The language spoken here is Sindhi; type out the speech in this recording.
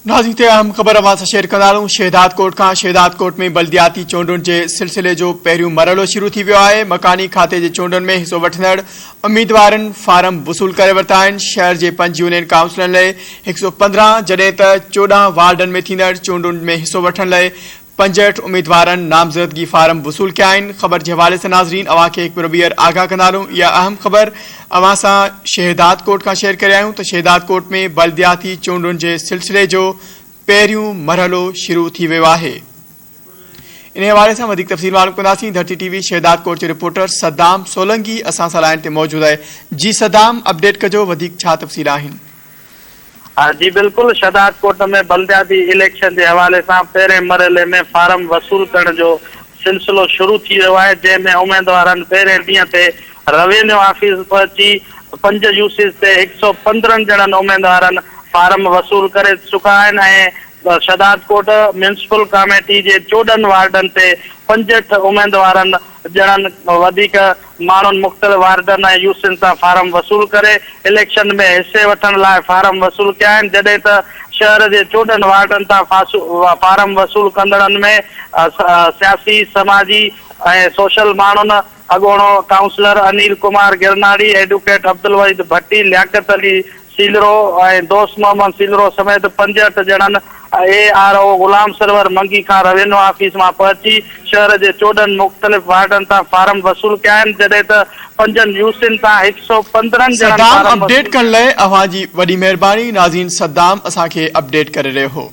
ناظرين تي اهم خبر اوهان سان شيئر ڪندا هلون شهداد ڪوٽ کان شهداد ڪوٽ ۾ بلدياتي چونڊن جي سلسلي جو پهريون مرحلو شروع ٿي ويو آهي مڪاني کاتي جي چونڊن ۾ حصو وٺندڙ اميدوارن فارم وصول ڪري ورتا آهن شهر جي پنج يونين ڪائونسلن لاء 115 جڏهن ته 14 وارڊن ۾ ٿيندڙ چونڊن ۾ حصو وٺڻ لاء 65 اميدوارن نامزدگي فارم وصول ڪيا آهن خبر جي حوالي سان ناظرين اوهان کي هڪ ڀيرو ٻيهر آگاهه ڪندا هلون اها اهم خبر اوهان سان شهداد ڪوٽ کان شيئر ڪري آهيون ته شهداد ڪوٽ ۾ بلدياتي چونڊن جي سلسلي جو پهريون مرحلو شروع ٿي ويو آهي انهي حوالي سان وڌيڪ تفصيل معلوم ڪنداسين ڌرتي ٽي وي شهداد ڪوٽ جو رپورٽر صدام سولنگي اسان سان لائين تي موجود آهي جي صدام اپڊيٽ ڪجو وڌيڪ ڇا تفصيل آهن. جي بلڪل شهدادڪوٽ ۾ بلدياتي اليڪشن جي حوالي سان پهرين مرحلي ۾ فارم وصول ڪرڻ جو سلسلو شروع ٿي ويو آهي جنهن ۾ اميدوارن پهرين ڏينهن تي روينيو آفيس پهچي پنج يوسيز تي 115 ڄڻن اميدوارن فارم وصول ڪري چڪا آهن ۽ شهدادڪوٽ ميونسپل ڪاميٽي جي 14 وارڊن تي 65 اميدوارن ڄڻن وڌيڪ ماڻهن مختلف وارڊن ۽ يوسين تان فارم وصول ڪري اليڪشن ۾ حصي وٺڻ لاء فارم وصول ڪيا آهن جڏهن ته شهر جي 14 وارڊن تان فارم وصول ڪندڙن ۾ سياسي، سماجي ۽ سوشل ماڻهن اڳوڻو ڪائونسلر انيل ڪمار گرناڙي، ايڊوڪيٽ عبدالوحيد ڀٽي، لياقت علي سيلرو ۽ دوست محمد سيلرو سميت 65 ڄڻن A R O Ghulam Sarwar Mangi کان روينيو آفيس مان پهچي شهر جي 14 مختلف وارڊن تان فارم وصول ڪيا آهن جڏهن ته پنجن يوسين تان 115 ڄڻن صدام فارم اپڊيٽ وصول ڪرڻ لاء اوهان جي وڏي مهرباني ناظرين صدام اسان کي اپڊيٽ ڪري رهيو هو.